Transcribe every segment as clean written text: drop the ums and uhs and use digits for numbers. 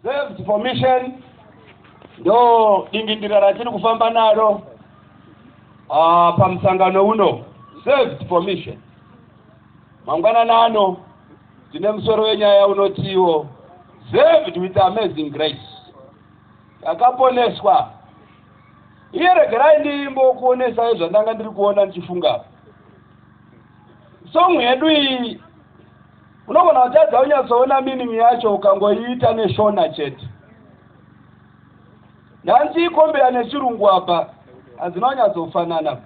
Saved for Mission ndo dingindira ratiri kufamba naro pamusangano uno. Saved for Mission. Mangwanani ano tine musoro wenyaya unotiwo "Saved with Amazing Grace", takaponeswa. Iye regerai ndimbokuonesai zvandanga ndiri kuona ndichifunga. Song yedu iyi unogona kutadza unyatsoona meaning yacho ukangoiita neShona chete. Ndandiikombera nechirungu apa, hadzina kunyatsofanana.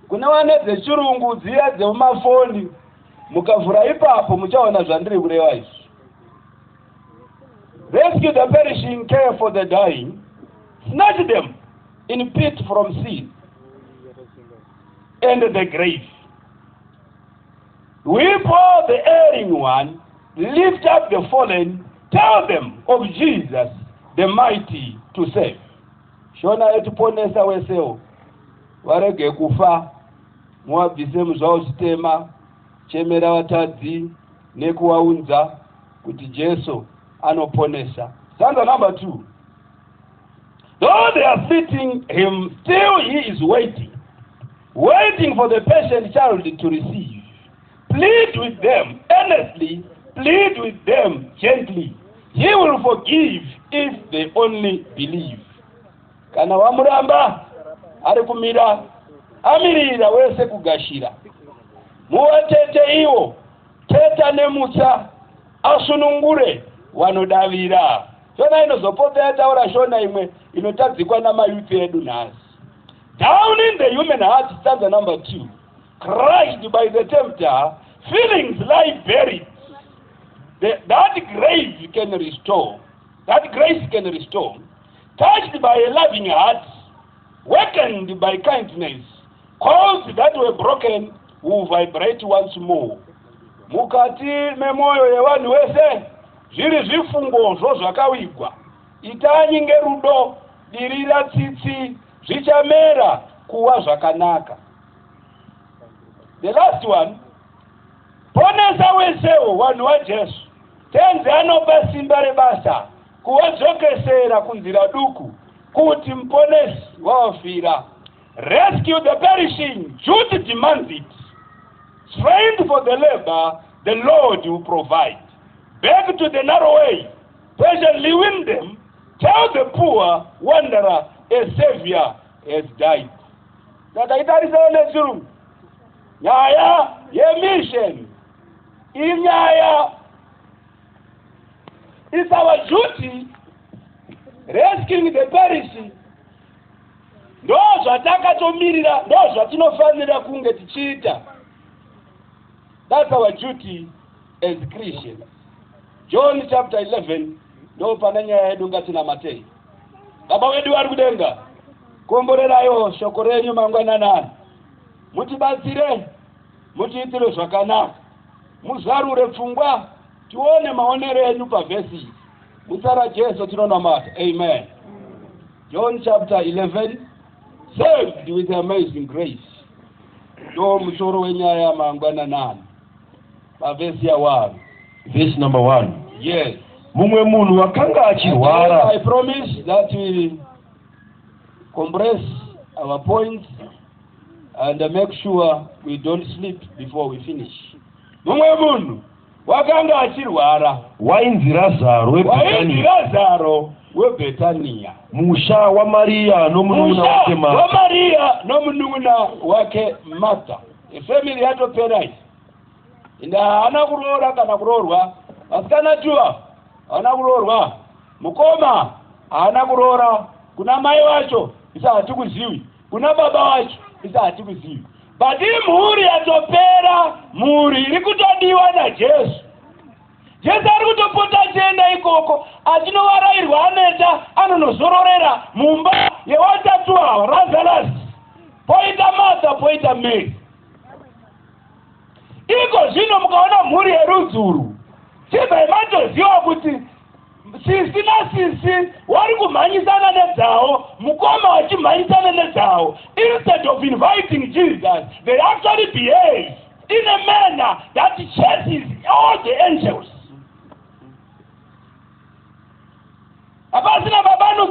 Kune vane dzechirungu dziya dzemumafoni, mukavhura ipapo muchaona zvandiri kureva izvi. "Rescue the perishing, care for the dying, snatch them in pit from sin and the grave. Whip all the erring one, lift up the fallen, tell them of Jesus, the mighty to save." Shona yetiponesa wesewo varege kufa, muvabvise muzvavo zvitema, chemera vatadzi nekuvaunza kuti Jesu anoponesa. Stanza number two: "Though they are sitting him, still he is waiting, waiting for the patient child to receive. Plead with them earnestly, plead with them gently. He will forgive if they only believe." Kana wamuramba, ari kumira, amirira wese kugashira. Muvatete iwo teta nemutsa, asunungure vanodavira. Shona inozopota yataura shona imwe inotadzikwa namayouth edu nhasi. "Down in the human heart", stanza number two, "crushed by the tempter, feelings lie buried that grave can restore, that grace can restore. Touched by a loving heart, wakened by kindness, chords that were broken will vibrate once more." Mukati memwoyo yevanhu vese zviri zvifungozvo zvakawigwa. Itanyi ngerudo, dirira tsitsi, zvichamera kuva zvakanaka. The last one: ponesa wesewo vanhu vaJesu, Tenzi anopa simba rebasa kuvadzokesera kunzira duku kuti Muponesi wavafira. "Rescue the perishing, duty demands it. Strength for the labor the Lord will provide. Back to the narrow way patiently win them. Tell the poor wanderer a Savior has died." Saka itarisawo nechirungu. Nyaya yemission inyaya, it's our duty, rescuing the perishing. Ndo zvatakatomirira, ndo zvatinofanira kunge tichiita. That's our duty as Christians. John chapter 11 ndo pane nyaya yedu. Ngatinamatei. Baba vedu vari kudenga, komborerayo shoko renyu mangwananani. Mutibatsire, mutiitire zvakanaka, muzarure pfungwa tione maonero enyu pavhesi iyi. Muzita raJesu tinonamata, amen. John chapter 11, "Saved with Amazing Grace" ndo musoro wenyaya mangwananani, pavhesi ya1. Verse number 1. Yes. Mumwe munhu akanga achirwara. I promise that we compress our points and make sure we don't sleep before we finish. Mumwe munhu wakanga achirwara. Wainzi Razaro wainzi weBhetania, Razaro weBhetania, musha waMariya nomunun'una musha wake Marta. waMariya nomunun'una wake Martha. Ifamily yatopera iyi. Inde haana kuroora kana kuroorwa. Vasikana tuva haana kuroorwa, mukoma haana kuroora. Kuna mai vacho isa hatikuzivi, kuna baba vacho isa hatikuzivi, but imhuri yatopera, mhuri iri kutodiwa naJesu. Jesu ari kutopota achienda ikoko achinovarayirwa, aneta anonozororera mumba yevatatu ava, Lazarus, poita Martha, poita Mary. Iko zvino mukaona mhuri yerudzi urwu, chibvai matoziva kuti sisi nasisi wari kumhanyisana nedzawo, mukoma wachimhanyisana nedzawo. Instead of inviting Jesus, they actually behave in a manner that chases all the angels.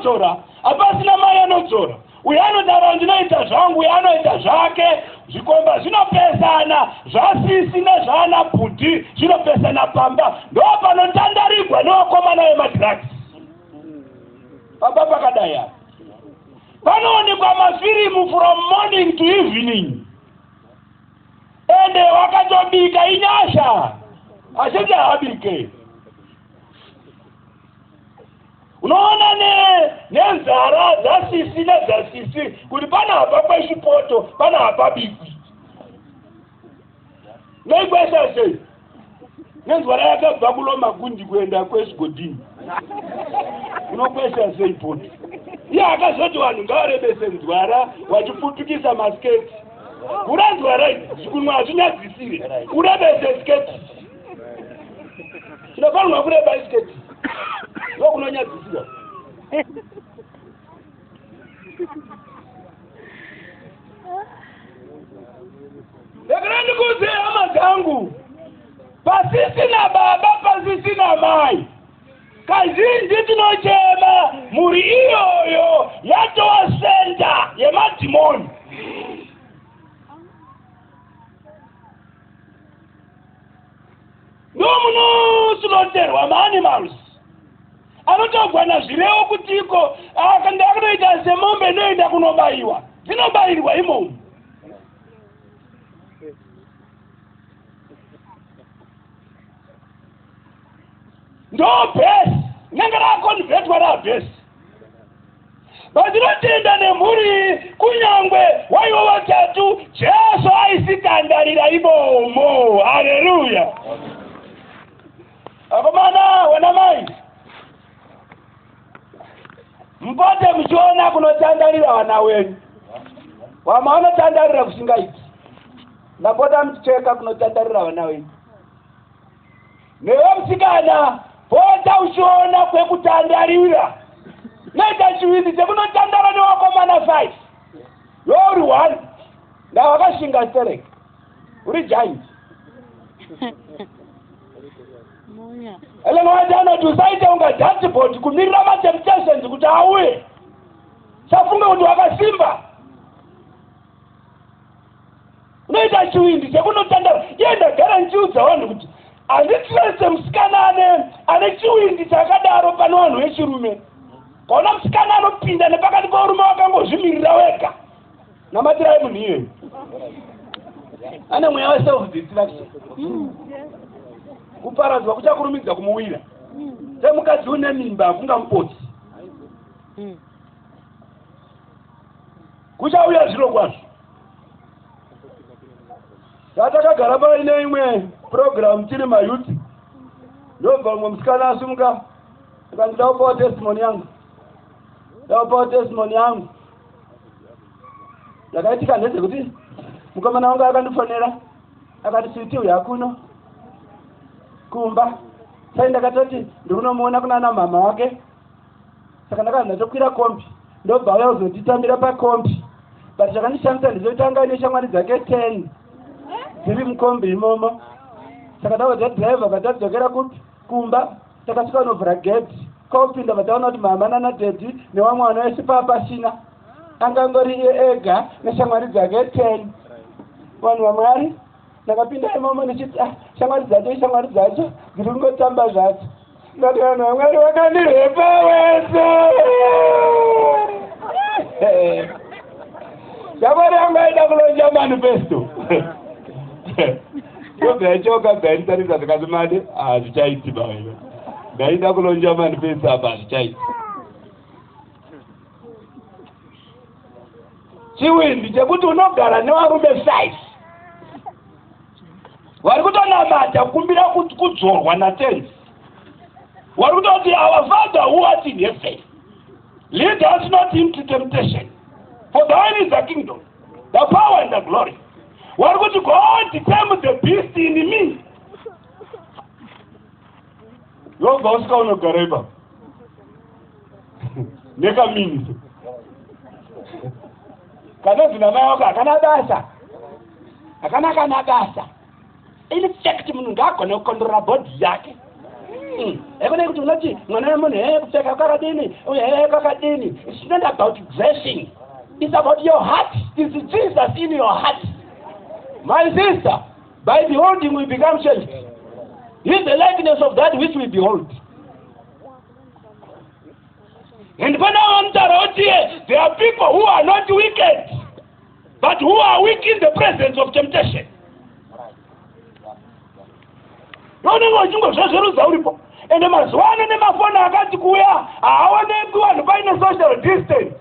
anodzora, hapasina mai anodzora. Uyo anotaura ndinoita zvangu, uyo anoita zvake. Zvikomba zvinopesana, zvasisi nezvaana bhudhi zvinopesana pamba. Ndo panotandarigwa nevakomana vemadrugs. Pamba pakadai apa panoonekwa mafirimu from morning to evening, ende wakatobika inyasha, achiti haabike. Unoona nenzara dzasisi nedzasisi kuti pana hapakweshi poto, pana hapabikwi. Noikwesha sei nenzwara yakabva kuLomagundi kuenda kwesigodhini? Unokwesha sei poto? Iye akazoti vanhu ngavarebese nzwara vachipfupikisa masketi. Kura nzwara idzi, zvikunwa hazvinyadzisire. Urebese sketi, tinofanirwa kureba isketi, ndokunonyadzisira. Rekera ndikuudze, hama dzangu, pasisina baba, pasisina mai, kazhinji tinochema mhuri iyoyo yatova center yemadhimoni. Ndo munoslaughterwa maanimals anotogwana zvirevo kuti iko akanoita semombe inoenda kunobayiwa, dzinobayirwa imomo. Ndo base inenge raconvertwa rabase. Vandinotenda nemhuri, kunyangwe waiva vatatu, Jesu aisitandarira imomo. Haleluya! Akomana, wana mai, mupote muchiona kunotandarira vana wenyu. Wama vanotandarira kusingaiti. Ndapota muchicheka kunotandarira vana wenyu. Newe musikana, pota uchiona kwekutandarira. Noita chivindi chekunotandara nevakomana 5, iwe uri 1. Ndawakashinga sterek, uri giant. Munya. Ellen White anoti usaite unga dashboard kumirira matemptations kuti auye. Safunge kuti wakasimba, unoita chiwindi chekunotandara. Iye ndagara ndichiudza vanhu kuti handitreste musikana ane chiwindi chakadaro pane vanhu vechirume. Kaona musikana anopinda nepakati paurume wakangozvimirira wega, namatirai munhu iyoyo, ane mweya weself destruction. Kuparadzwa kuchakurumidza kumuwira. Semukadzi une mimba, hakungamupotsi. Kuchauya zviro kwazvo. Tatakagara paine imwe program tiri mayouth, ndobva mumwe musikana asimuka akanzi, "Ndakupawo testimony yangu, ndakupawo testimony yangu. Zvakaitika ndezvekuti mukomana wangu akandifonera akati, 'Sweetie, uya kuno kumba.' Sai ndakatoti ndikunomuona kunana mama wake. Saka ndakabva ndatokwira kombi, ndobva auya kuzotitambira pakombi. But chakandishamisa ndechekuti anga aine shamwari dzake 10 dziri mukombi imomo. Saka ndabva tadhiraivha, patadzokera kupi, kumba, takasvika kunovhura gedhi, kwaupinda, pataona kuti mama nanadhedhi nevamwe vana vese papasina, angangori iye ega neshamwari dzake 10. Vanhu vaMwari, ndakapinda imomo ndichiti, 'Ah, shamwari dzacho, ishamwari dzacho dziri kungotamba zvadzo.' Ndati, vanhu vaMwari, vakandirepa wese. Shamwari yangu aida kulauncha manifesto, ndobva yachoka, bva yanditarisa, zvikati, "Made, hazvichaiti baba, ndaida kulauncha manifesto apa, hazvichaiti." Chiwindi chekuti unogara nevarume 5 vari kutonamata kukumbira kudzorwa naTenzi, vari kutoti, "Our Father who art in heaven, lead us not into temptation, for thine is the kingdom, the power and the glory." Vari kuti, "God, tame the beast in me." Yobva usvika unogara ipapo nekaminiso kanonzi namai wako hakana basa, hakana kana basa. In fact, munhu ngaagone kucontrola body yake. Haikona kuti unoti mwana wemunhu he kupfeka kwakadini uye he kwakadini. It's not about dressing, it's about your heart. It's Jesus in your heart, my sister. By beholding we become changed in the likeness of that which we behold. And pana vanotaura kuti there are people who are not wicked, but who are weak in the presence of temptation. Unenge uchingozvezverudza uripo. Ende mazuva ano nemafoni akati kuuya, haaonekwi vanhu paine social distance.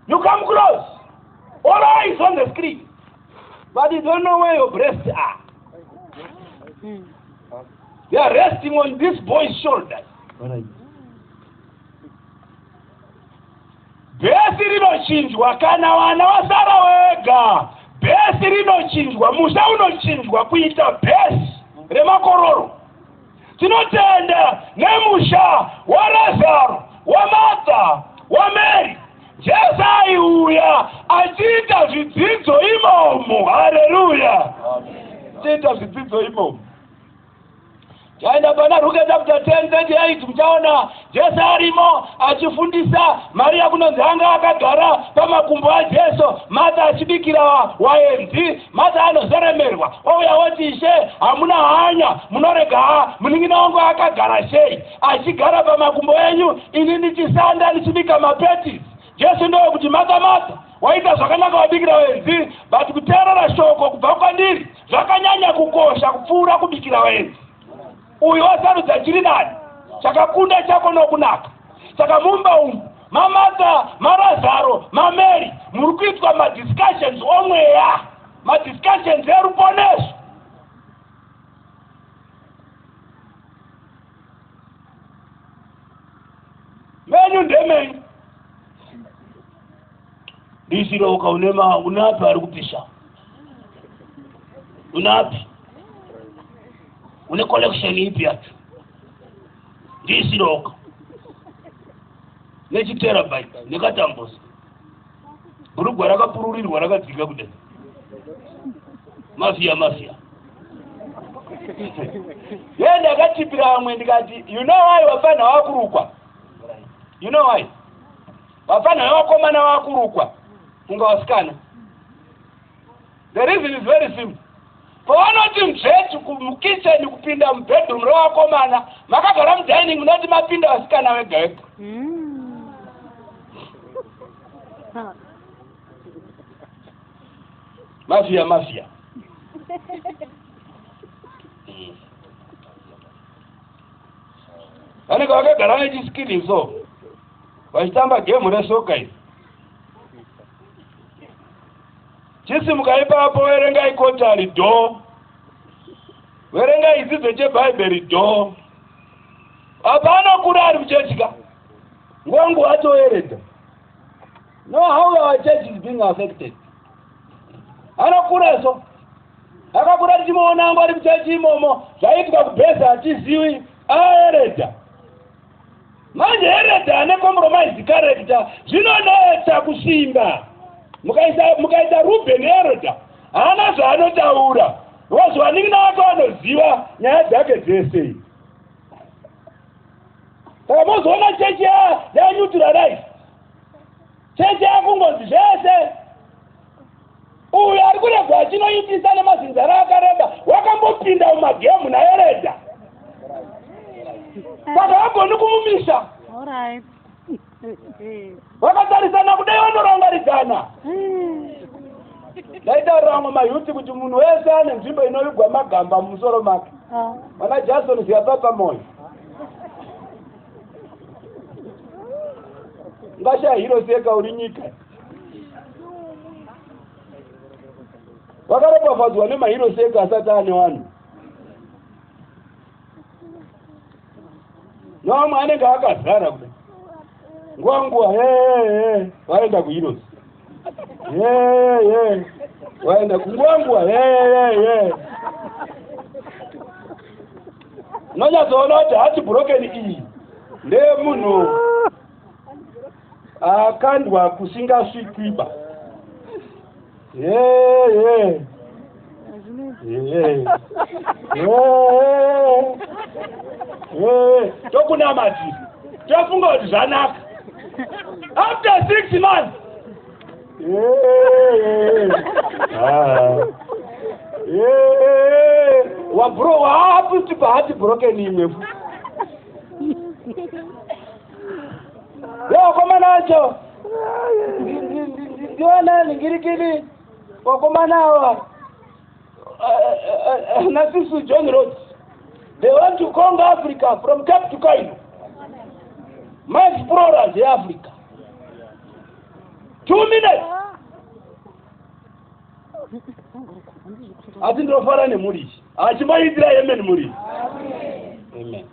You come close, all eyes on the screen, but you don't know where your breasts are. They are resting on this boy's shoulders. Bhesi rinochinjwa kana vana vasara wega. Bhesi rinochinjwa, musha unochinjwa kuita bhesi remakororo. Tinotenda nemusha waRazaro, waMartha, waMary. Jesu aiuya achiita zvidzidzo imomo. Haleluya! Achiita zvidzidzo imomo. Chaenda pana Ruka chapter 10 38, muchaona Jesu arimo achifundisa. Mariya kunonzi anga akagara pamakumbo aJesu, Martha achibikira waenzi. Martha anozeremerwa, ouya oti, "Ishe, hamuna hanya, munorega munin'ina wangu akagara sei, achigara pamakumbo enyu, ini ndichisanda ndichibika mapatties?" Jesu ndokuti, "Martha, Martha, waita zvakanaka wabikira waenzi, but kuteerera shoko kubva kwandiri zvakanyanya kukosha kupfuura kubikira waenzi. Uyu wasarudza chiri nani, chakakunda chako nokunaka." Saka mumba umu maMartha, maRazaro, maMary, muri kuitwa madiscussions omweya, madiscussions eruponeso. Menyu ndemenyu, ndisiroka unema unapi ari kupisa, unapi une collection ipi yacho, ndisiroka nechiterabyte nekatambuza, bhurugwa rakapururirwa rakadzika kudai, mafia mafia. Ye ndakachipira vamwe ndikati, "You know why vafana vakurukwa? You know why vafana vevakomana vakurukwa kunga vasikana? The reason is very simple. Pavanoti nzveti mukicheni kupinda mubedroom revakomana, makagara mudining, munoti mapinda vasikana vega vega." Mafia mafia. Vanenge vakagara nechiskini so vachitamba gemu resoka iri. Chisimuka ipapo, verengai kotari do, verengai chidzidzo chebhaibheri do. Apa anokura ari muchechi ka, nguva nguva atoeredha. Know how our church is being affected. Anokura so, akakura tichimuona angu ari muchechi imomo. Zvaiitwa kubhesa hatizivi. Aeredha manje, eredha ane compromise character, zvinonetsa kusimba. Mukaita Ruben eredha, haana zvaanotaura because vanin'ina vake vanoziva nyaya dzake dzese. Saka mozoona chechi yaneutralize, chechi yakungonzi zvese. Uyu ari kuregwa achinoitisa nemazinzara akareba, wakambopinda mumagemu naeredha, saka vagoni kumumisa. Vakatarisana kudai, vanorangaridzana. Ndaitaurira vamwe mayouth kuti munhu wese ane nzvimbo inovigwa magamba mumusoro make. Vana Jason ziyapapa moyo ungashaya hero seka uri nyika vakaropafadzwa nemahero seka asati ane vanhu nevamwe anenge akazara kudai, nguva nguva he vaenda kuheroes, he vaenda kunguva nguva he. Unonyatsoona kuti heart broken iyi ndeyemunhu akandwa kusingasvikwiba. Ye ye ye. Tokunamatira tofunga kuti zvanaka after 6 months. Ah. Wabro waaputi paheart broken imwe futi. Vakomana acho ndiwana ningirikini, vakomana ava nasisu John Rhodes, they want to conquer Africa from Cape to Cairo, maexplorers eAfrica. 2 minutes asi ndinofara nemhuri iyi. Achimaiitira amen mhuri. Amen.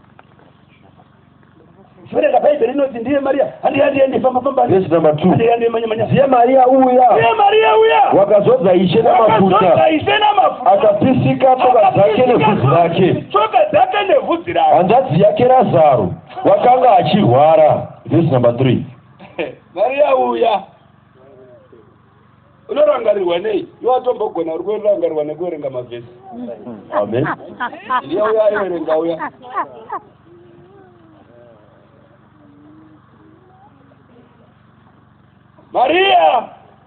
Verenga Bhaibheri inoti ndiye Mariya. Handi handi handi, famba famba. Verse number 2. Handi handi, manya manya. Ndiye Mariya uya Ndiye Mariya uya wakazodza Ishe wakazodza namafuta, Ishe namafuta, akapisika tsoka dzake nevhudzi rake. Tsoka dzake nevhudzi rake. Hanzvadzi yake Razaro wakanga achirwara. Verse number 3. Mariya uya unorangarirwa nei? Iwe watombogona uri kurangarirwa nekuverenga mavhesi. Amen. Ndiye uya aiverenga uya. Mariya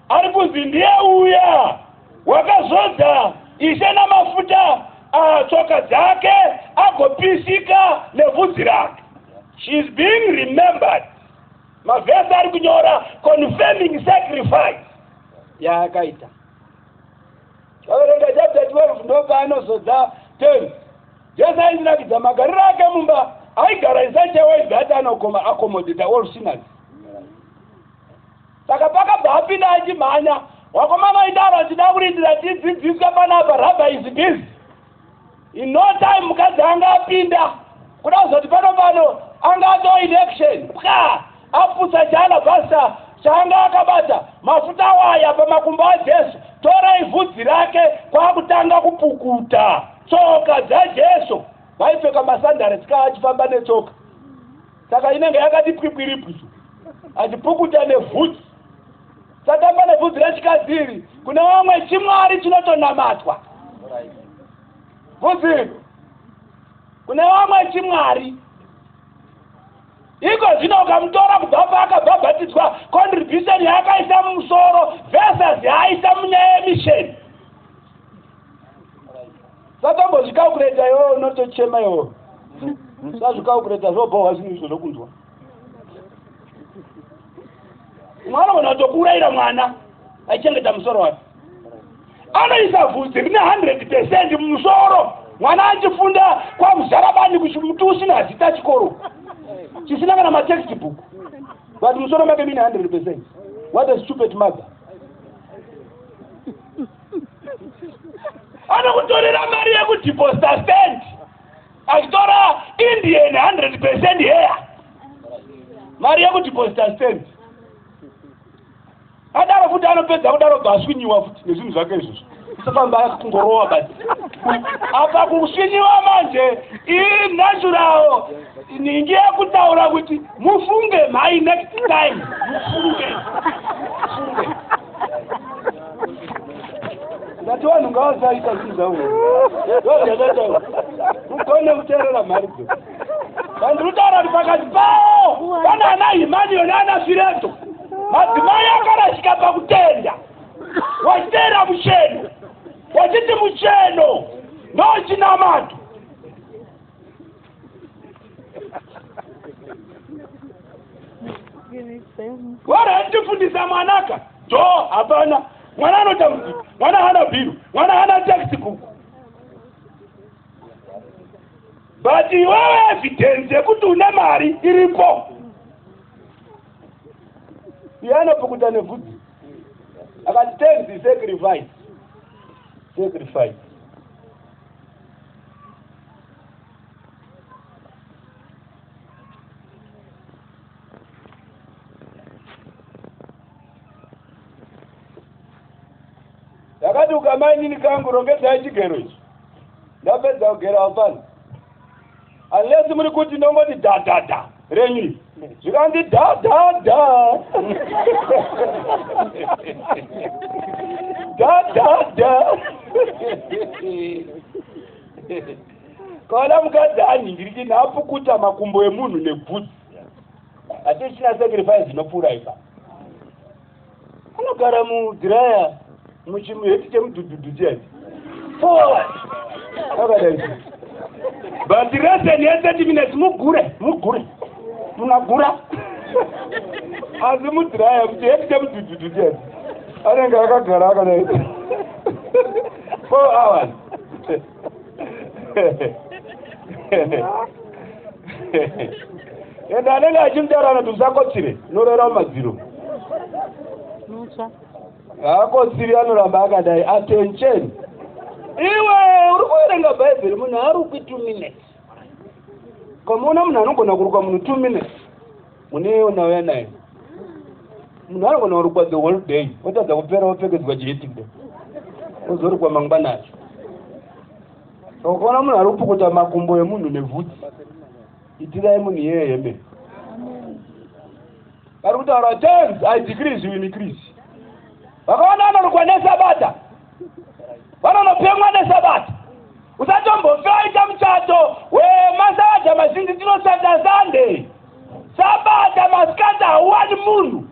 ari kunzi ndiye uya wakazodza Ishe namafuta, tsoka dzake agopisika nevhudzi rake. She is being remembered. Mavhesi ari kunyora confirming sacrifice yaakaita. Vaverenga chapter 12, ndopaanozodza 10. Jesu aindirakidza magariro ake mumba. Aigara in such a way that anokoma accommodate all sinners. Saka pakabva apinda achimhanya, wakomana idaro tida kurindira tidzidziswe panapa. Rabbi is busy. In no time mukadzi anga apinda. Kuda kuzoti pano pano anga ato in action pwa, aputsa chaalabaster chaanga akabata, mafuta waya pamakumbo aJesu. Torai vhudzi rake, kwakutanga kupukuta tsoka dzaJesu. Vaipfeka masandari kaa achifamba netsoka, saka inenge yakati pwipwiripwi, achipukuta nevhudzi. Satamba nevhudzi rechikadzi iri. Kune vamwe chimwari chinotonamatwa vhudzi iri. Kune vamwe chimwari. Iko zvino ukamutora kubva paakabhabhatidzwa, contribution yaakaisa mumusoro versus yaaisa munyaya yemission, satombozvicalculata iwewe unotochema iwewe. Sazvicalculata zvobhohwa zvinhu izvo zvokunzwa. Umwe anogona kutokuurayira mwana aichengeta musoro wake. Anoisa vhudzi rine 100% mumusoro, mwana achifunda kwaMuzarabani, muti usina zita, chikoro chisina kana matextbook, but musoro make mine 100%. What a stupid mother! Anokutorera mari yekudeposita stand, achitora Indian 100% hair, mari yekudeposita stand. Adaro futi, anopedza kudaro, bva aswinyiwa futi nezvinhu zvake izvozvo. Usafamba kungorowa basi apa kuswinyiwa manje inatural ningi yekutaura kuti mufunge mhai next time, mufunge funge. Ndati vanhu ngavasaita zvinhu zvavo ndozvandataura. Mugone kuteerera mharidzo. Vandiri kutaura kuti pakati pavo pana ana Himanio naana Fireto, madzimai akarashika pakutenda, wachiteera mucheno, wachiti mucheno ndochinamato. Waratifundisa mwanaka to hapana mwana anotambudzika, mwana hana bhiro, mwana hana textbook, but iwewe evidence yekuti une mari iripo. Iye anopukuta nevhudzi akati tenzi sacrifice, sacrifice. Ndakati ukamainini kangu, rongedzai chigero ichi, ndapedza kugera hapana, unless muri kuti ndongoti dhadhadha renyu, zvikanzi dhadhadha dhadhadha. Kaona mukadzi anhingirikini apukuta makumbo emunhu nebvudzi, hatichina sacrifice inopfuura ipa. Anogara mudhiraya muchimuheti chemudhudhudhu chiyati 4 hours akadai, but lesson ye30 minutes mugure mugure munagura, asi mudhiraya muchiheti chemudhudhudhu chiyati anenge akagara akadai 4 hours. Ende anenge achimutaura anoti, "Usakotsire, unorera mumadziro." Mutsva. Haakotsiri, anoramba akadai. Attention, iwe uri kuverenga Bhaibheri, munhu arukwi 2 minutes. Kamuona munhu anogona kurukwa munhu 2 minutes, mune unauya naye. Munhu anogona kurukwa the whole day, otadza kupera, wopfekedzwa chiheti kudai, ozorukwa mangwana acho. Saka ukaona munhu ari kupukuta makumbo emunhu nevhudzi, itirai munhu iyeye hembe. Vari kutaura terms, "I decrease, you increase." Vakaona vanorukwa neSabata, vanonopemwa neSabata. Usatombofe waita muchato wemaSabata mazhinji. Tinosata Sunday, Sabata masikati hauwani munhu,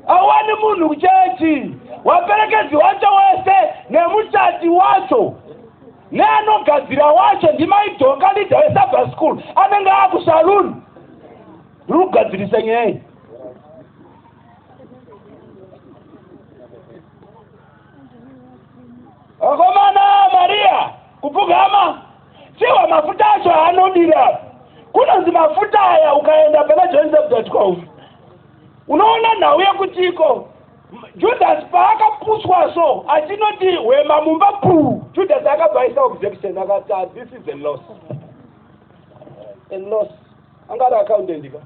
hauwani munhu kuchechi. Waperekedzi wacho wese nemuchati wacho neanogadzira wacho ndimaidhoka, leader weSabbath school anenge akusaluni. Ndiri kugadzirisa nyaya iyi. Vakomana, Mariya kupfugama chiwa mafuta acho aanodira. Kunonzi mafuta aya, ukaenda pana John chapter 12 unoona nhau yekutiko Judas paakapuswa so achinoti hwema mumba puu, Judas akabva aisa objection akati, "Ah, this is a loss, a loss." Anga ari accountant ka.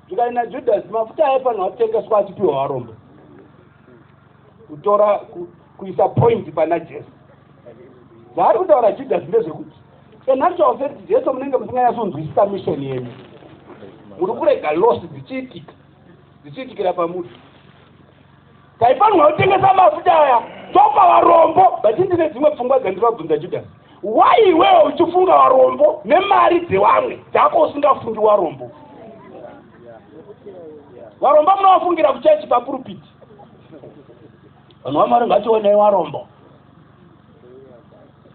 Zvikai naJudas, mafuta aifanirwa kutengeswa achipiwa varombo. Kutora kuisa point pana Jesu. Zvaari kutaura Judas ndezvekuti, in actual fact, Jesu, munenge musinganyatsonzwisisa mission yenyu. Muri kurega loss dzichiitika, dzichiitikira pamuri. Taifanirwa kutengesa mafuta aya topa varombo. But ndine dzimwe pfungwa dzandinobvunza Judas: why iwewe uchifunga varombo nemari dzevamwe, dzako usingafungi varombo? Varombo munovafungira kuchechi papurupiti. Vanhu vaMwari, ngationei varombo.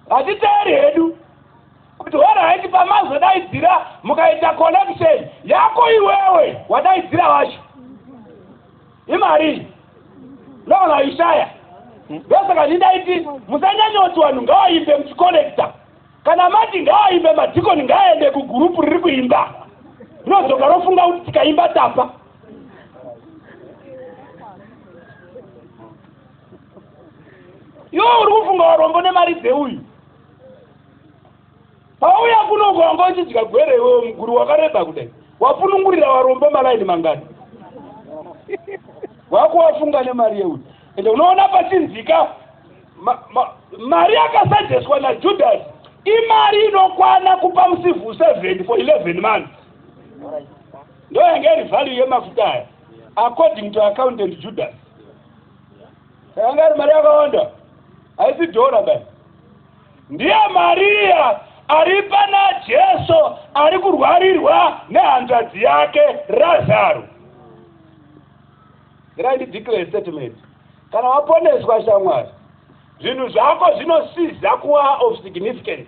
Hatiteeri hedu kuti alright, pamazodaidzira mukaita collection yako, iwewe wadaidzira wacho imari nogona ishaya. Ndosaka ndindaiti musanyanyoti vanhu ngavaimbe muchicollecta. Kana mati ngavaimbe, madhikoni ngaaende kugurupu riri kuimba, rinodzoka rofunga kuti tikaimba tapa. Iwe uri kufunga varombo nemari dzeuyu. Pauya kuno wanga uchidya gwere, iwewe muguru wakareba kudai, wapunungurira varombo malaini mangani? Wakuwafunga nemari yeuyu. Ende unoona pachinzika mari yakasuggeswa naJudas imari inokwana kupa mucivil servant for 11 months. Ndo yange iri value yemafuta aya according to accountant Judas. Yanga iri mari yakawanda, haisi dhora bai. Ndiye Mariya ari pana Jesu ari kurwarirwa nehanzvadzi yake Razaro. Ngirai ndideclare statement: kana waponeswa, shamwari, zvinhu zvako zvinosiza kuva of significance.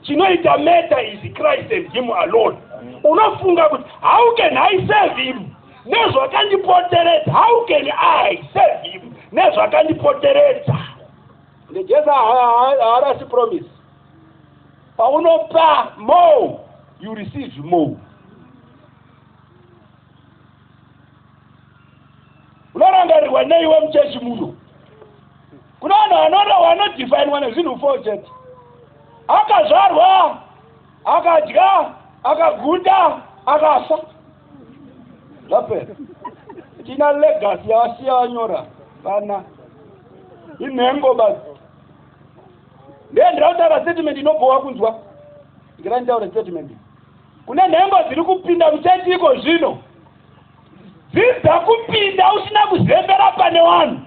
Chinoita matter is Christ and him alone. Unofunga kuti, "How can I serve him nezvakandipoteredza? How can I serve him nezvakandipoteredza?" NdeJesu haarasi promise. Paunopa more, you receive more. Unorangarirwa neiwe muchechi muno. Kuna vanhu vanodefinwa nezvinhu four chete: akazvarwa, akadya, akaguta, akafa, zvapera. Tina legacy yavasiya vanyora vana inhengo basi. Ndiye ndira kutaura statement inobhowa kunzwa. Ndira nditaure statement. Kune nhengo dziri kupinda muchechi iko zvino, dzidza kupinda usina kuzembera pane vanhu.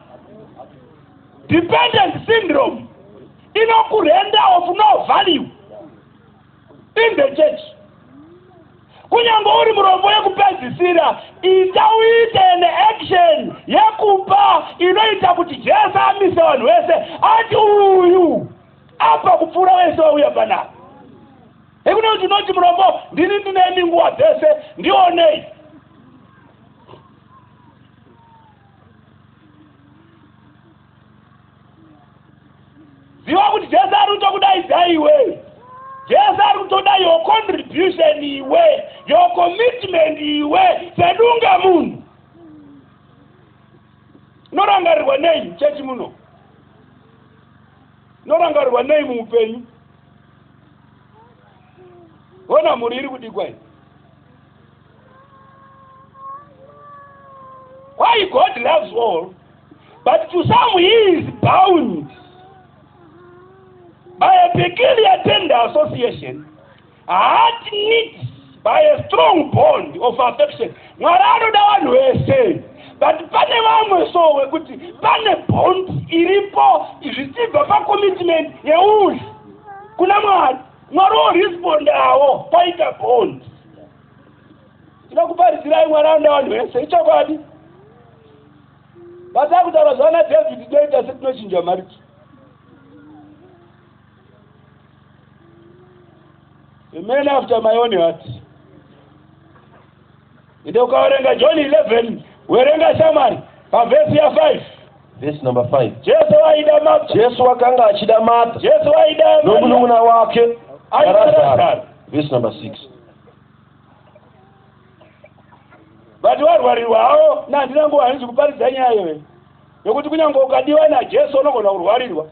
Dependent syndrome. Inokurenda of no value in the church. Kunyange uri murombo yekupedzisira, ita uite an action yekupa inoita kuti Jesu amise vanhu vese ati uyu apa kupfuura vese vauya panapa. Hekune kuti unoti murombo ndini ndinemi nguva dzese ndionei. Ziva kuti Jesu ari kutokudaidza iwe. Jesu ari kutoda your contribution iwe, your commitment iwe sedunga munhu. Unorangarirwa nei chechi muno? Unorangarirwa nei muupenyu? Ona mhuri iri kudikwa iyi. Why God loves all, but to some he is bound by a peculiar tender association, heart knit by a strong bond of affection. Mwari anoda vanhu vese, but pane vamwe so wekuti pane bond iripo zvichibva pacommitment yeuzvi kuna Mwari. Mwari worespondawo paita bond. Tinokuparidzirai Mwari anoda vanhu vese, ichokwadi. But akutaura zvana David toita setinochinja mariki. The man after my own heart. Ende ukaverenga John 11, werenga shamwari pavhesi ya 5. Verse number 5. Jesu waida Martha. Jesu wakanga achida Martha Jesu waida Maria. nomunun'una wake Aida naLazaro. Lazaro. Verse number 6. But warwarirwa hawo nandina nguva hanzi kuparidza nyaya iyoyo. Nekuti kunyange ukadiwa naJesu unogona kurwarirwa.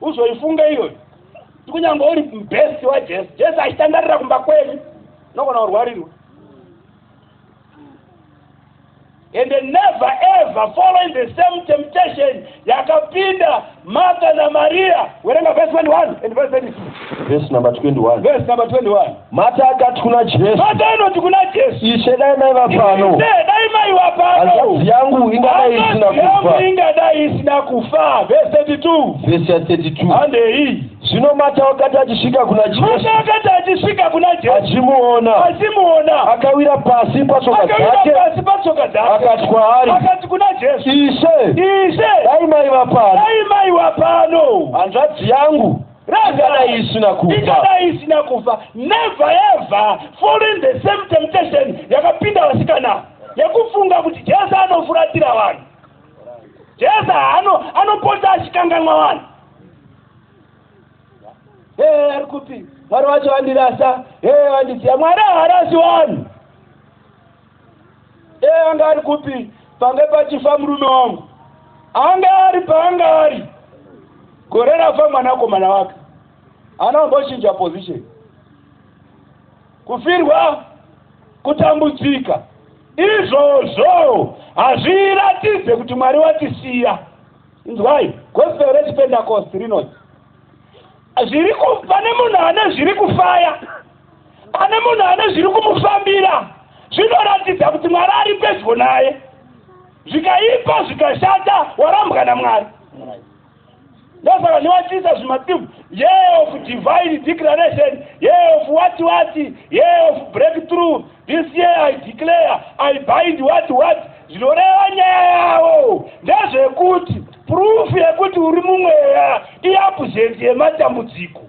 Uzoifunga iyoyo. Kunyange uri best waJesu, Jesu achitandarira kumba kwenyu, unogona kurwarirwa. And never ever following the same temptation yakapinda Martha naMaria. Werenga verse 21 and verse 32. Verse number 21. Verse number 21. Martha akati kuna Jesu, Martha anoti kuna Jesu, Ishe dai maiva pano, Ishe, dai maiva pano. hanzvadzi yangu ingadai isina Hanzvadzi yangu kufa. ingadai isina kufa. Verse 32. Verse ya 32. Handei. Zvino Martha wakati achisvika kuna Jesu, Martha akati achisvika kuna Jesu, achimuona, achimuona, akawira pasi patsoka akawira dzake, pasi patsoka dzake, akati kwaari, akati kuna Jesu, Ishe, Ishe, dai maiva pano, dai maiva pano. hanzvadzi yangu ingadai isina kufa. Ingadai isina kufa. Never ever fall in the same temptation yakapinda vasikana yekufunga kuti Jesu anofuratira vanhu. Jesu anopota achikanganwa vanhu. Hey, ari kupi? Mwari wacho wandirasa. Hey, wandisiya. Mwari haarasi vanhu. Hey, anga ari kupi? Pange pachifa murume wangu. Anga ari paanga ari. Gore rafa mwanakomana wake. Haana kumbochinja position. Kufirwa, kutambudzika. Izvozvo hazviratidze kuti Mwari watisiya. Inzwai, gospel rechipentecost rinoti pane munhu ane zviri kufaya, ane munhu ane zviri kumufambira, zvinoratidza kuti Mwari ari pedyo naye. Zvikaipa zvikashata, warambwa naMwari. Ndosaka ndivachiisa zvimativu, year of divine declaration, year of what what, year of breakthrough. This year I declare, I bind what what. Zvinoreva nyaya yavo ndezvekuti proof yekuti uri mumweya iabsence yematambudziko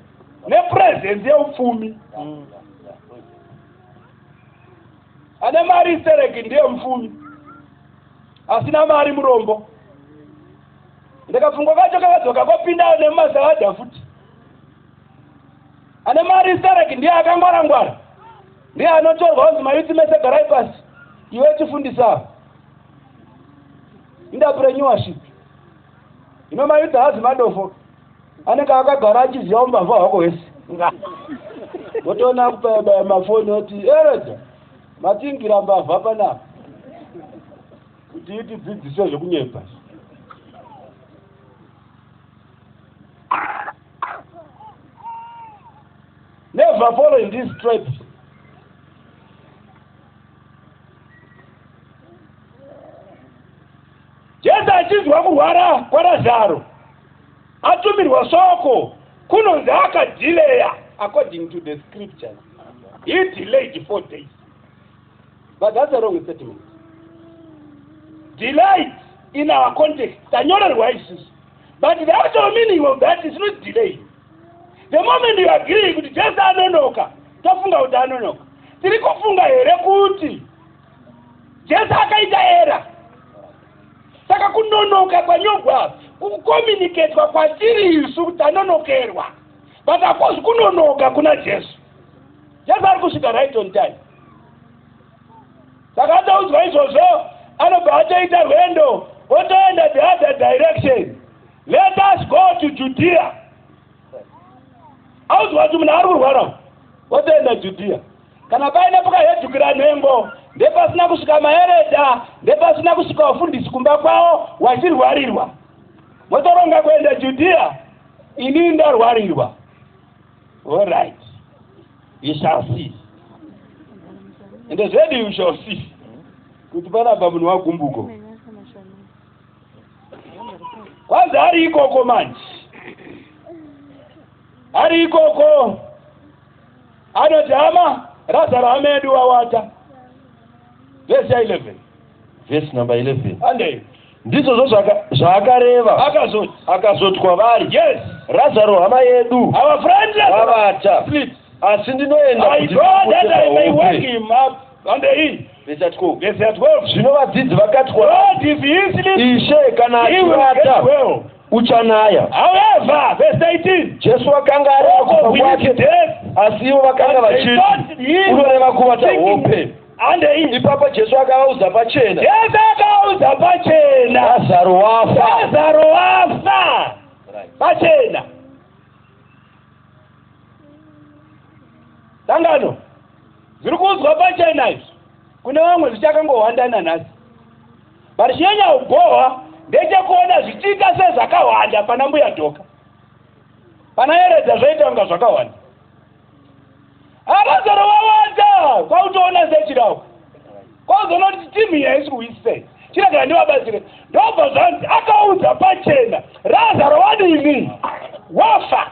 nepresence yeupfumi. Ane mari stereki ndiye mupfumi, asina mari murombo. Ndikapfungwa kacho kakadzoka kopinda nemumasavadha futi. Ane mari stereki ndiye akangwara-ngwara, ndiye anotorwa kunzi mayuti mese garai pasi, iwe chifundisa entrepreneurship. Ino mayuti haazi madofo, anenge akagara achiziva umbavha hwako hwese. Wotoona kupaya mafoni oti eredza matingira mbavha panapa kuti itidzidzise zvekunyepa. Never follow in this trap. Jesu achinzwa kurwara kwaRazaro, Atumirwa soko kunonzi akadhileya according to the scriptures. He delayed 4 days. But that's a wrong statement. Delayed in our context, tanyorerwa isusu. But the actual meaning of that is not delay. The moment you agree kuti Jesu anonoka, tofunga kuti anonoka. Tiri kufunga here kuti Jesu akaita error? Saka kunonoka kwanyogwa kucommunicatwa kwatiri isu kuti tanonokerwa. But hakuzi kunonoka kuna Jesu. Jesu ari kusvika right on time. Saka ataudzwa izvozvo, anobva atoita rwendo, otoenda the other direction. Let us go to Judea. Audzwa kuti munhu ari kurwara, otoenda Judea. Kana paine pakahedhukira nhengo, ndepasina kusvika maeredha, ndepasina kusvika vafundisi kumba kwavo wachirwarirwa, motoronga kuenda Judea. Inini ndarwarirwa. Allright, you shall see. Ende zvedu, you shall see kuti panapa munhu wagumbuko. Kwanzi ari ikoko manje, ari ikoko, anoti, "Hama, Razaro hama yedu wawata." Vhesi ya11. Vhesi number 11. Andei. Ndizvozvo zvaakareva. Akazoti. Akazoti kwavari, "Razaro hama yedu Our friend Lazarus wavata, sleeps. asi ndinoenda I kuti go that I may ndimumutse wake pahope." him up. Andei. Vhesi ya12. Vhesi ya12. Zvino vadzidzi vakati kwavari, "Lord, if he sleeps, Ishe, kana he will get achivata, well." uchanaya. However, verse 18. Jesu akanga areva kufa kwake, Death. asi ivo vakanga vachiti unoreva kuvata hope. Andei. Ipapo Jesu akavaudza pachena, Jesu akaudza pachena, "Razaro wafa." "Lazaro wafa." Pachena. Sangano, zviri kuudzwa pachena izvi. Kune vamwe zvichakangohwanda nanhasi, but chinyanya kugohwa ndechekuona zvichiita sezvakahwanda pana mbuya Dhoka, pana eredha, zvoita kunga zvakawanda. Arazaro wawanda, kwautoona sechirau, kwauzoona kuti timu iyi haisi kuwisei. Chiregera ndivabatsire. Ndobva zvanzi akaudza pachena, "Razaro wadini? Wafa."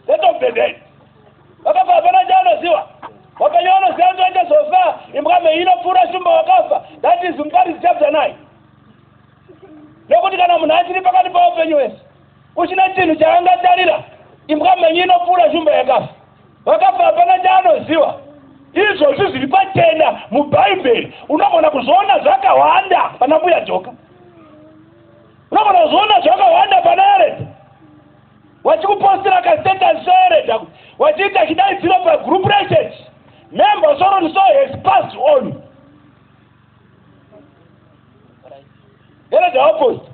State of the dead. Vakafa hapana chaanoziva. Wapenyu vanoziva kuti vachazofa. Imbwa mhei inopfuura shumba wakafa. That is Muparidzi chapter 9. Nokuti kana munhu achiri pakati paupenyu wese, uchina chinhu chaangatarira, imbwa mhenyu inopfuura shumba yakafa. Vakafa hapana chaanoziva. Izvozvi zviri pachena muBhaibheri. Unogona kuzviona zvakawanda pana mbuya Joka, unogona kuzviona zvakawanda pana eredha, wachikupostira kastatus seeredha, wachiita chidaidziro pagroup rechechi, "Member so and so has passed on." Eredha waposta.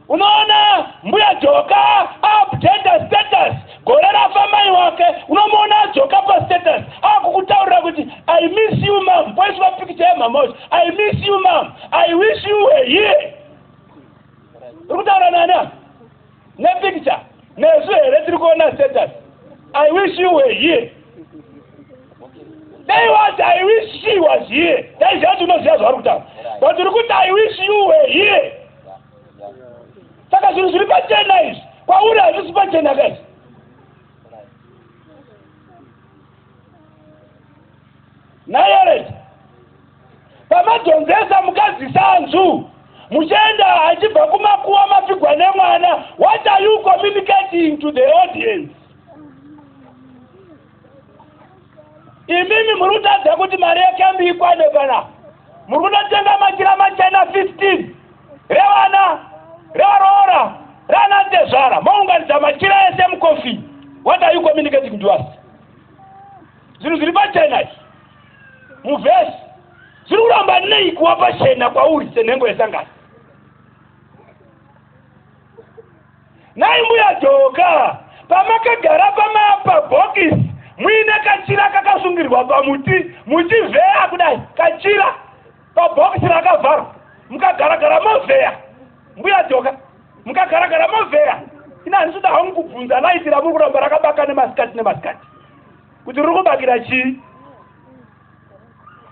Unoona mbuya Joka update status gore rafa mai wake. Unomuona adzoka pastatus akukutaurira kuti, "I miss you, mam." Poiswa pikicha yemama ucho. "I miss you, mam. I wish you were here." Uri kutaura nani apa nepikicha? Nesu here tiri kuona status, "I wish you were here"? Dai wati, "I wish she was here," daiziva kuti unoziva zvauri kutaura, but uri kuti, "I wish you were here." Saka zvinhu zviri pachena izvi kwauri hazvisi pachena kaizvi. Nayereti pamadhonzesa mukadzi sanzu muchienda achibva kumakuwa mapfigwa nemwana, what are you communicating to the audience? Imimi muri kutadza kuti mari yecamp ikwane pana, muri kunotenga machira machena 15 revana, revaroora, rana tezvara, mounganidza machira ese mucoffin. What are you communicating to us? Zvinhu zviri pachena izvi muvhesi zviri kuramba nei kuva pachena kwauri senhengo yesangano? Nai mbuya Joka, pamakagara pamapabhokisi muine kachira kakasungirwa pamuti, muchivheya kudai kachira pabhokisi rakavharwa, mukagaragara movheya, mbuya Joka, mukagaragara movheya, ina handisi kuda hangu kubvunza light ramuri kuramba rakabaka nemasikati nemasikati kuti riri kubakira chii.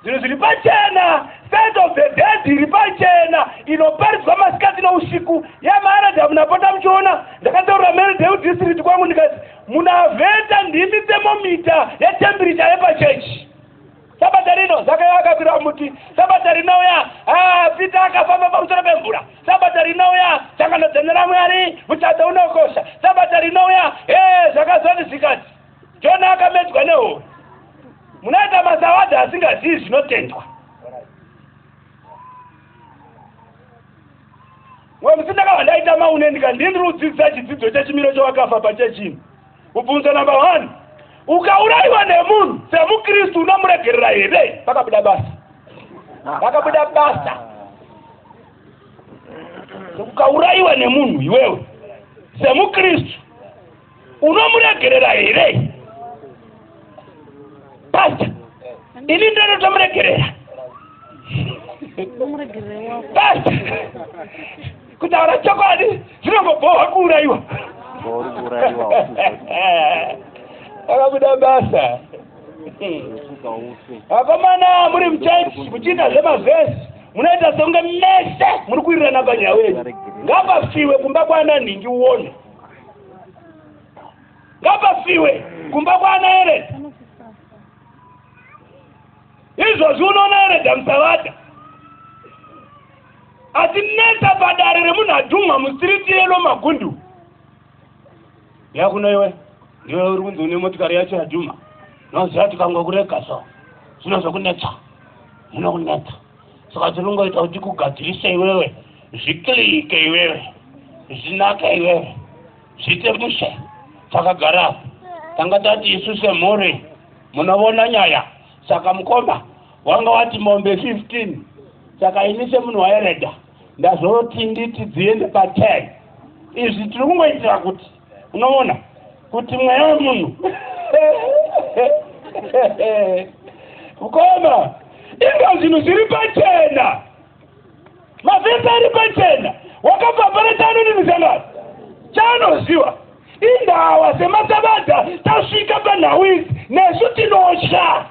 Zvinhu zviri pachena, state of the dead iri pachena inoparidzwa masikati nousiku. Yamaradha munapota muchiona, ndakataurira Marydale district kwangu ndikati munavheta ndimi thermometer yetemperature yepachechi. Sabata rino Zakayo akakwira muti, Sabata rinouya ah, Peter akafamba pamusoro pemvura, Sabata rinouya sangano dzene raMwari, muchato unokosha, Sabata rinouya eh, zvakazoti zvikati Jona akamedzwa nehove. Munoita masawadha asingazivi zvinotendwa. Mumwe musi ndakabva ndaita maune ndikati ndini ndiri kudzidzisa chidzidzo chechimiro chewakafa pachechi ino. Mubvunzo number one, ukaurayiwa nemunhu semuKristu unomuregerera here? Pakabuda basa. Pakabuda basa. Ukaurayiwa nemunhu iwewe semuKristu unomuregerera here? Pastor, ini ndinotomuregerera. Pastor, kutaura chokwadi zvinongobhohwa kuurayiwa. Akabuda basa. Vakomana muri muchechi muchiita zvemavhesi munoita sekunge mese muri kuwirirana panyaya yenyu. Ngapafiwe kumba kwana nhingi uone. Ngapafiwe kumba kwana Eredha. Izvozvi unoona Eredha Musavada achinetsa padare remunhu adhumwa mustiriti yelo Magundu. Yakuno iwe ndiwe uri kunzi une motikari yacho yadhuma. Noziva tikangokurega so zvinozokunetsa. Zvinokunetsa. Saka tiri kungoita kuti tikugadzirise iwewe zviklike iwewe zvinake iwewe zviite mushe takagara apa tanga tati isu semhuri munovona nyaya saka mukoma wanga wati mombe 15 saka ini semunhu waereda ndazoti nditi dziende pa 10 izvi tiri kungoitira kuti unoona kuti mweya wemunhu mukoma inga zvinhu zviri pachena mavhesi ari pachena wakabva pana chaanonini sangano chaanoziva indawa semasabata tasvika panhau idzi nesu tinotya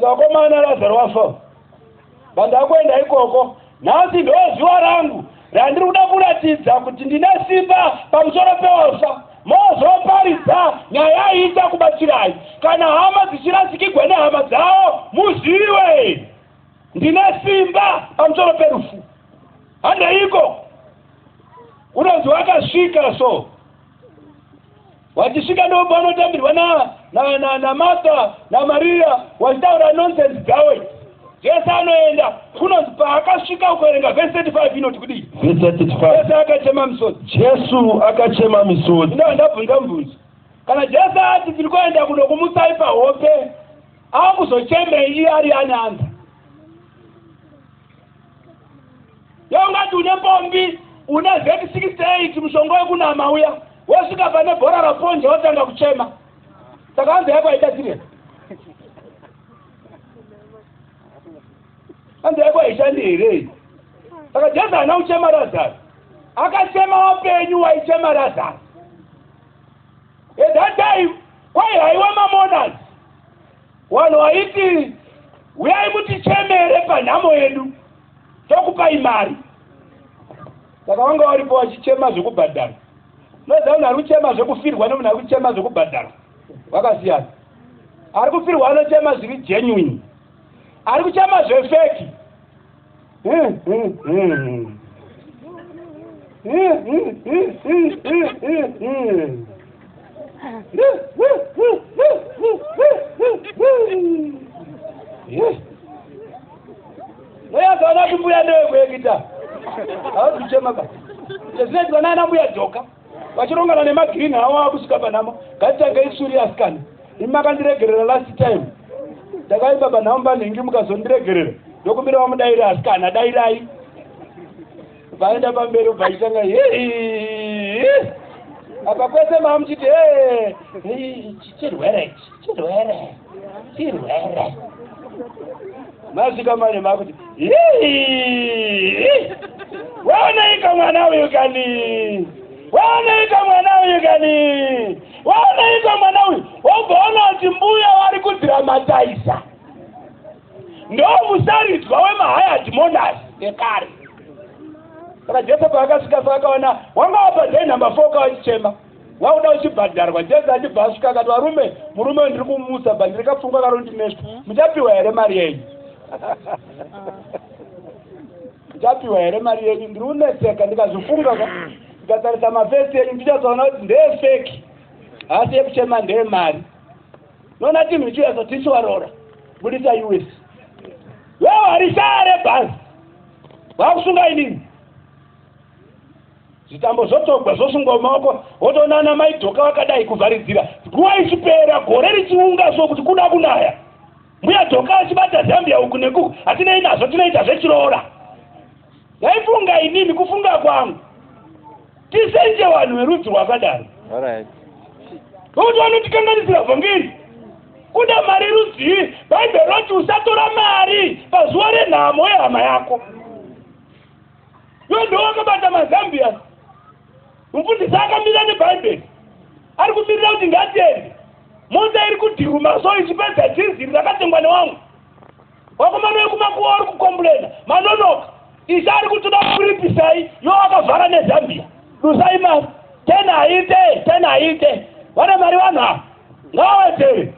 Vakomana Lazaro wafa. Vandakuenda ikoko. Nhasi ndo zuva rangu randiri kuda kuratidza kuti ndine simba pamusoro pewafa. Mozoparidza nyaya iyi ichakubatsirai. Kana hama dzichirasikigwa nehama dzavo, muzive ndine simba pamusoro perufu. Handeiko. Unonzi wakasvika so. Wachisvika ndombo anotambirwa na na na na Martha na Maria wachitaura nonsense dzawo idzi. Jesu anoenda kunonzi paakasvika ukaverenga verse 35 inoti kudii? Verse 35. Jesu akachema misodzi. Jesu akachema misodzi. Ndava ndabvunza mubvunzo. Kana Jesu ati tiri kuenda kunokumusai pahope, akuzochemei iye ari ane anza? Yaungati une pombi une Z68 mushonga wekunama uya wosvika pane bhora raponja wotanga kuchema saka hanzi yako haibatsiri hanzi yako haishandi here saka jesu haana kuchema razaro akachema wapenyu waichema razaro at that time kwaihaiwa mamonas Vanhu vaiti huyai mutichemere panhamo yedu tokupai mari. Saka vanga varipo vachichema zvekubhadharwa. Unoziva munhu ari kuchema zvekufirwa nemunhu ari kuchema zvekubhadharwa vakasiyana. Ari kufirwa anochema zviri genuine, ari kuchema zvefeki. Noyakaona kuti mbuya ndewekuekita hauzi kuchema ba zvinoitwa nana mbuya joka vachirongana nemagreen hawo akusvika panhamo ngatitange isuri asikana imi makandiregerera last time ndakaimba panhamo panhingi mukazondiregerera ndokumbira vamudaire asikana dairai vaenda pamberi ubva ichitanga apa kwese mamuchiti chirwere chirwere chirwere masvika manje makuti waonaika mwana uyu kani. Waoneika mwana uyu kani, waoneika mwana uyu. Wobva waona kuti mbuya vari kudhiramataisa, ndo musaridzwa wemahayad monas ekare. Saka Jesu paakasvika paakaona wanga wapa day number 4 kawachichema, wakuda uchibhadharwa. Jesu achibva asvika akati, varume, murume uyu ndiri kumusa, but ndiri kapfungwa karondinetsa, muchapiwa here mari yenyu? Muchapiwa here mari yenyu? Ndiri kunetseka ndikazvifunga ka, ndikatarisa mafesi enyu ndichazoona kuti ndeyefeki, haasi yekuchema, ndeyemari. Noona tinhu ichiuya tichiwarora budisa us wewe harishaya rebhazi, vakusunga inini, zvitambo zvotogwa, zvosungwa mumaoko, wotoonana maidhoka vakadai kuvharidzira, nguva ichipera, gore richiunga so kuti kuda kunaya, mbuya dhoka achibata Zambia uku nekuku. Hatinei nazvo, tinoita zvechiroora. Ndaifunga inini, kufunga kwangu, tisenje vanhu verudzi rwakadaro nokuti vanotikanganisira vhangeri. Kuda mari rudzii? Bhaibheri roti usatora mari pazuva renhamo yehama yako. Iwe ndo wakabata mazambia, mufundisi akamira nebhaibheri, ari kumirira kuti ngatiende. Mota iri kudhiruma so ichipedza dhiziri rakatengwa nevamwe vakomana vekumakuva, uri kukomburena manonoka. Ishe ari kutoda kuripisai, iwo wakavhara nezambia. Dusai mari 10 haite, 10 haite. Vane mari vanhu ava, ngavawedzere.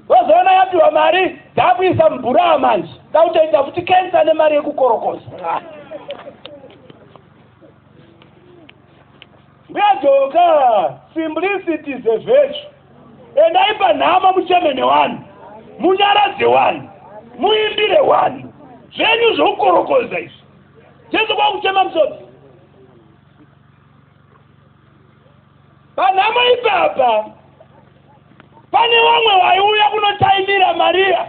Vozoona yapiwa mari dzakuisa mubhuraa manje, dakutoita futi kensa nemari yekukorokoza. Mbuya Joka, simplicity is a virtue. Endai panhamo mucheme nevanhu, munyaradze vanhu, muimbire vanhu. Zvenyu zvokukorokoza izvi, Jesu kwakuchema musodzi panhamo ipapa. Pane vamwe vaiuya kunotaimira Mariya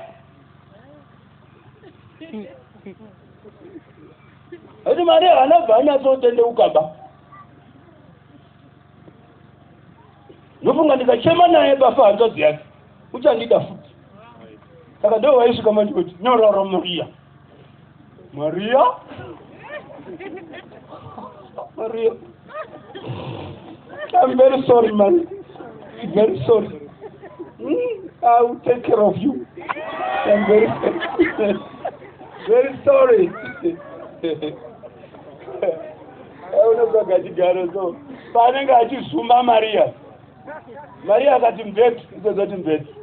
ati Mariya haanabva anyatsotendeuka ba. Ndofunga ndikachema naye pafa hanzvadzi yake, uchandida futi. Saka ndo vaisvika manje kuti, "Nyororo Mariya, Mariya, Mariya, I'm very sorry, man, very sorry. I will take care of you. I'm very very sorry." Unotsvaga chigaro so paanenge achizuma Mariya. Mariya akati mvetu, izozoti mvetu.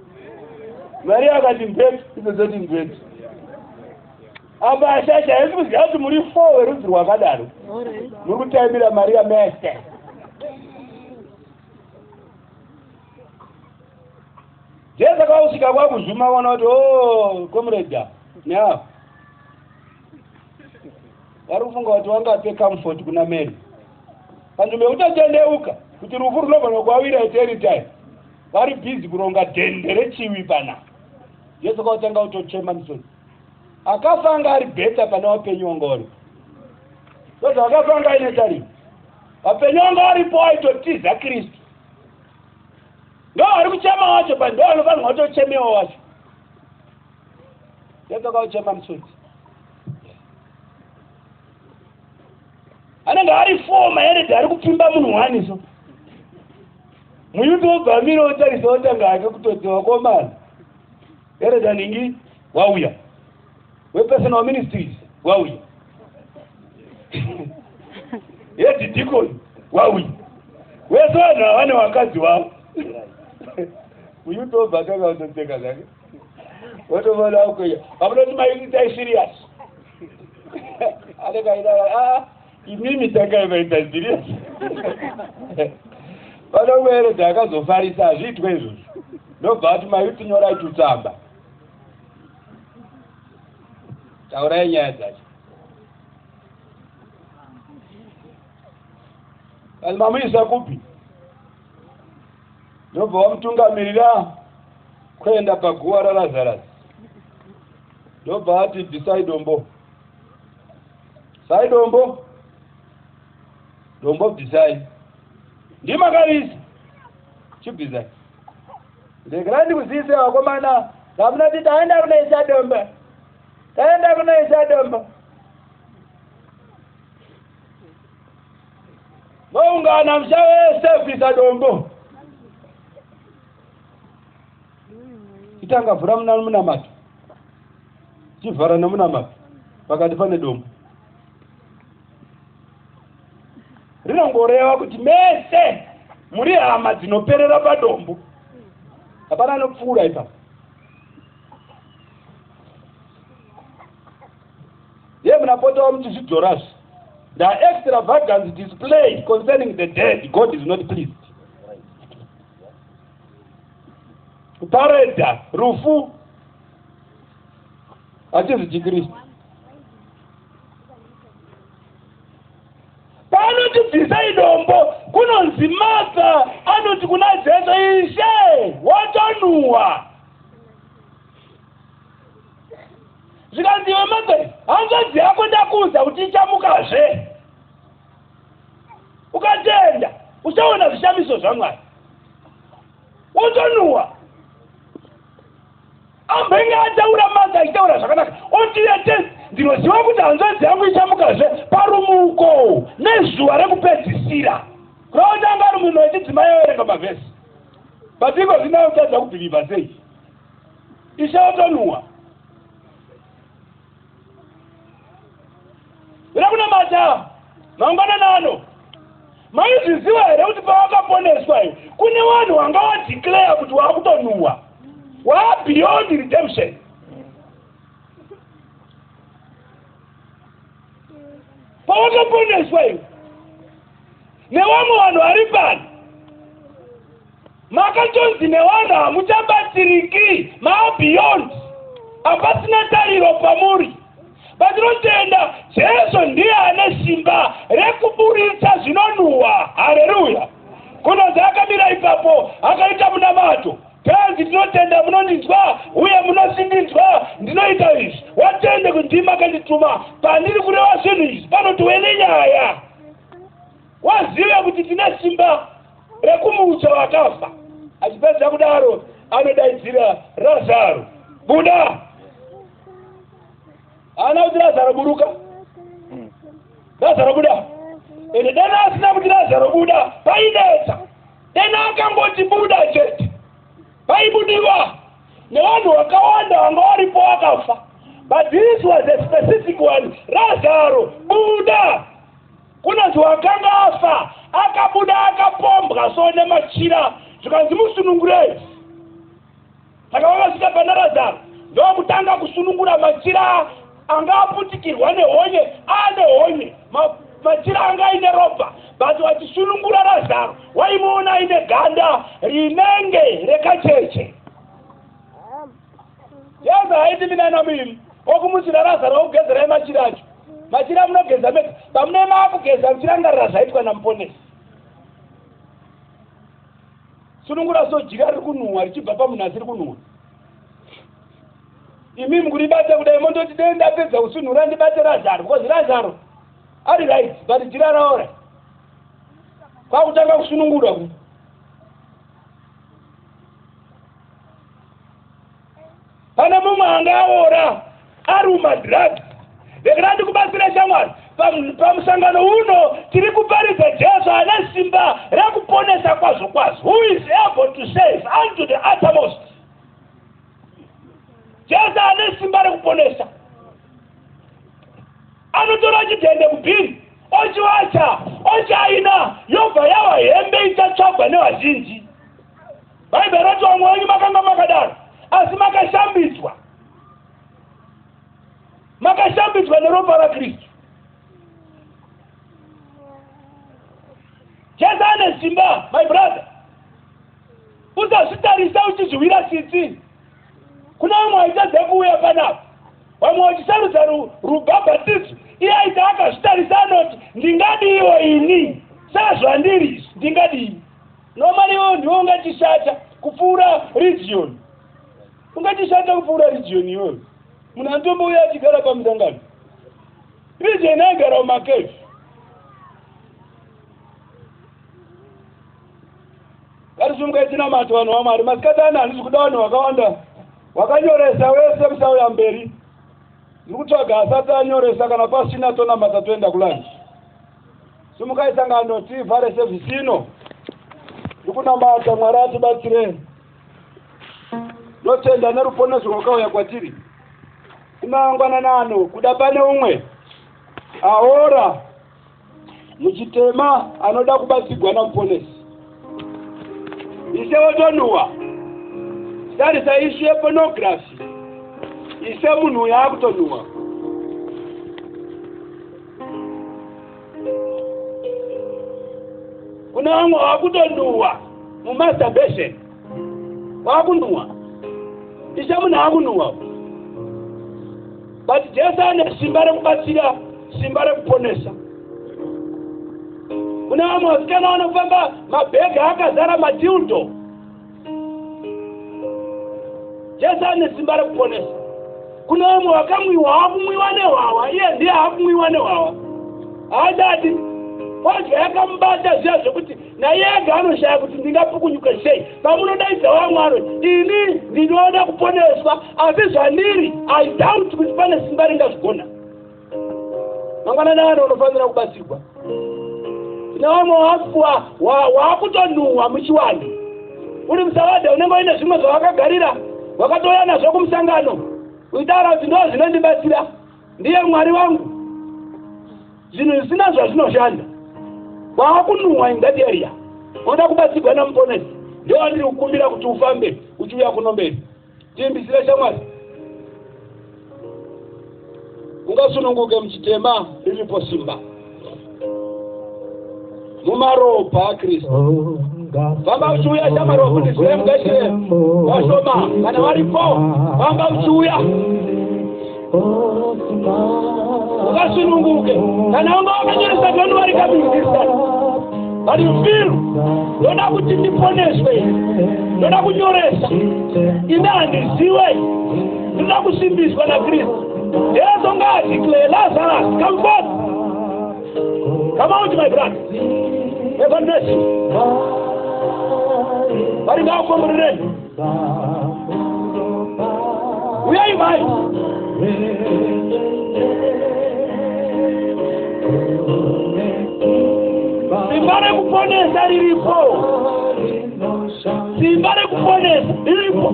Mariya akati mvetu, izozoti mvetu. Apa ashasha haisi kuziva kuti muri four werudzi rwakadaro, muri kutaimira Mariya mese. Jesu akausvika kwakuzvuma, vaona kuti o oh, comrade neavo vari kufunga kuti wangape comfort kuna Mary panzvimbo yekutotendeuka kuti rufu runogona kuwawira at any time. Vari busy kuronga dhende rechiwi pana Jesu. Kautanga kutochema misodzi. Akafa anga ari better pane wapenyu wanga uripo, sozvo akafa anga aine tariro. Vapenyu wanga varipo waitotiza Kristu. Ndo vari kuchema wacho pa ndo vanofanirwa kutochemewa wacho. Jesu akauchema musodzi. Anenge ari four maheredhi ari kupfimba munhu wani so muyuti wobva amira otarisa, otanga hake kutodzi, "Vakomana, heredha ningi wauya, wepersonal ministries wauya, head deacon wauya, wese vanhu ava nevakadzi wavo." Muyuti wobva atanga kutoseka zvake, wotoona kukwenya vamunoti maiitai serious. Anenge aida, "Ah, imimi tangai maita serious." Vanomueredha akazofarisa, hazviitwe izvozvo. Ndobva ati, "Mayuti, nyorai tutsamba, taurai nyaya dzacho." Asi mamuisa kupi? Ndobva wamutungamirira kuenda paguva raLazarasi. Ndobva ati, "Bvisai dombo, sai dombo, dombo bvisai, ndimakarisa, chibvisai." Regerai ndikuzivise vakomana, vamunoti taenda kunoisa dombo, taenda kunoisa dombo. Voungana musha wese kuisa dombo. Itanga vhura munamato. Chivhara nemunamato. Pakati pane dombo. Rinongoreva kuti mese muri hama dzinoperera padombo. Hapana anopfuura ipapo. Ye munapotawo muchizvidzorazve. The extravagance displayed concerning the dead, God is not pleased. Kuparedha rufu hachizi chikristu. Paanoti bvisai dombo, kunonzi Martha anoti kuna Jesu, Ishe, watonhuwa. Zvikanzi iwe Martha, hanzvadzi yako ndakuudza kuti ichamukazve. Ukatenda, uchaona zvishamiso zvaMwari. Wotonhuwa. Ambenge ataura Martha achitaura zvakanaka. Oti yete ndinoziva kuti hanzvadzi yangu ichamukazve parumuko nezuva rekupedzisira. Kureva kuti anga ari munhu wechidzimai aiverenga mavhesi. But iko zvino anotadza kubhilivha sei? Ishe watonhuwa. Ira kunamata mangwanani ano. Maizviziva here kuti pawakaponeswa iwe kune vanhu vanga wadeclare kuti wakutonhuwa. Waa beyond redemption. Pawakaponeswa iwe nevamwe vanhu vari pano makatonzi nevanhu hamuchabatsiriki maa beyond hapasina tariro pamuri. Patinotenda Jesu ndiye ane simba rekuburitsa zvinonhuwa. Haleluya! Kunonzi akamira ipapo akaita munamato. Tenzi tinotenda munondinzwa uye munosindinzwa ndinoita izvi. Watende kuti ndimi makandituma. Pandiri kureva zvinhu izvi panotove nenyaya. Wazive kuti tine simba rekumutsa vakafa. Achipedza kudaro anodaidzira Razaro, buda! Haana kuti Razaro buruka. Razaro buda. Ende dena asina kuti Razaro buda painetsa. Dena akangoti buda chete. Paibudiwa nevanhu vakawanda vanga varipo vakafa. But this was a specific one. Razaro buda. Kunonzi wakanga afa akabuda akapombwa so nemachira zvikanzi musunungurei. Saka vakasvika pana Razaro ndokutanga kusunungura machira anga aputikirwa nehonye ane honye machira anga aine ropa but vachisunungura Razaro waimuona aine ganda rinenge rekacheche. Jesu haiti minana miviri okumutsira Razaro okugezerai machira acho. Machira munogeza mega pamunee maakugeza muchirangarira zvaitwa namuponesi. Sunungura so jira riri kunhuhwa richibva pamunhu asiri kunhuhwa. Imi mukuribata kudai mondoti dei ndapedza kusunhura ndibate Razaro because Razaro ari right but jira raora. Kwakutanga kusunungura ku. Pane mumwe anga aora ari mumadrugs. Rekera ndikubatsire shamwari. Pamusangano uno tiri kuparidza Jesu ane simba rekuponesa kwazvo kwazvo. Who is able to save unto the uttermost. Jesu ane simba rekuponesa. Anotora chidhende kubhini ochiwacha ochaina yobva yava hembe ichatsvagwa nevazhinji. Bhaibheri roti vamwe venyu makanga makadaro asi makashambidzwa. Makashambidzwa neropa raKristu. Jesu ane simba, my brother. Usazvitarisa uchizviwira tsitsi. Kuna vamwe vaitadza kuuya panapa. Vamwe vachisarudza rubhabhatidzo. Iye aiti akazvitarisa anoti ndingadiiwo ini sezvandiri izvi ndingadii. Normally iwewe ndiwe ungatishata kupfuura region. Ungatishata kupfuura region iwewe. Munhu anotombouya achigara pamusangano. Region aigara mumakevi. Ngatisumukai tinamate vanhu vaMwari. Masikati ano handisi kuda vanhu vakawanda wakanyoresa wese musauya mberi. Ndiri kutsvaga asati anyoresa kana pasina tonamata toenda kulunch. Simukai sangano tivhare sevhisi ino. Ndikunamata Mwari atibatsire. Ndotenda neruponeso rwakauya kwatiri. Kumangwanani ano kuda pane umwe aora muchitema anoda kubatsigwa namuponesi. Ishe wotonuwa. Tarisa ishu yepornography. Ishe munhu uyu akutonuwa. Kuna vamwe vakutonuwa mumasturbation. Vakunuwa. Ishe munhu akunuwa. But Jesu ane simba rekubatsira, simba rekuponesa. Kuna vamwe vasikana vanofamba mabhega akazara madildo. Jesu ane simba rekuponesa. Kuna vamwe vakamwiwa vakumwiwa nehwawa, iye ndiye akumwiwa nehwawa. Haachadi fodya yakamubata zviya zvekuti naiye ega anoshaya kuti ndingapukunyuka sei. Pamunodaidza vamwe anoti ini ndinoda kuponeswa, asi zvandiri I doubt kuti pane simba ringazvigona. Mangwanani ano unofanira kubatsirwa. Tine vamwe waakutonhuhwa muchiwanhu. Uri musavadha unenge uine zvimwe zvawakagarira, wakatouya nazvo kumusangano, uchitaura kuti ndo zvinondibatsira, ndiye Mwari wangu. Zvinhu zvisina zvazvinoshanda. Waakunhuhwa in that area. Unoda kubatsirwa namuponesi. Ndiwo wandiri kukumbira kuti ufambe uchiuya kuno mberi. Tiimbisire shamwari. Ungasununguke muchitema riripo simba. Mumaropa aKristu. Famba uchiuya shamwari wafundisire mugashire vashoma kana varipo. Famba uchiuya. Ungasununguke. Kana unga wakanyoresa don't worry coming this time. But you feel ndoda kuti ndiponeswe, ndoda kunyoresa, ini handiziwe, ndoda kusimbiswa naKristu. Jesu ngaadeclare Lazarus, come forth. Come out, my brother. May God bless you. Vari ngavakomborereni. Uyai mai. Simba rekuponesa riripo. Simba rekuponesa riripo.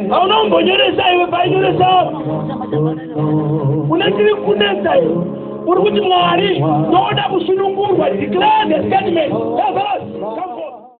Hauna kumbonyoresa iwe painyoresa une chiri kunetsa iwe. Uri kuti Mwari ndoda kusunungurwa. Declare the statement. Lazarus, come.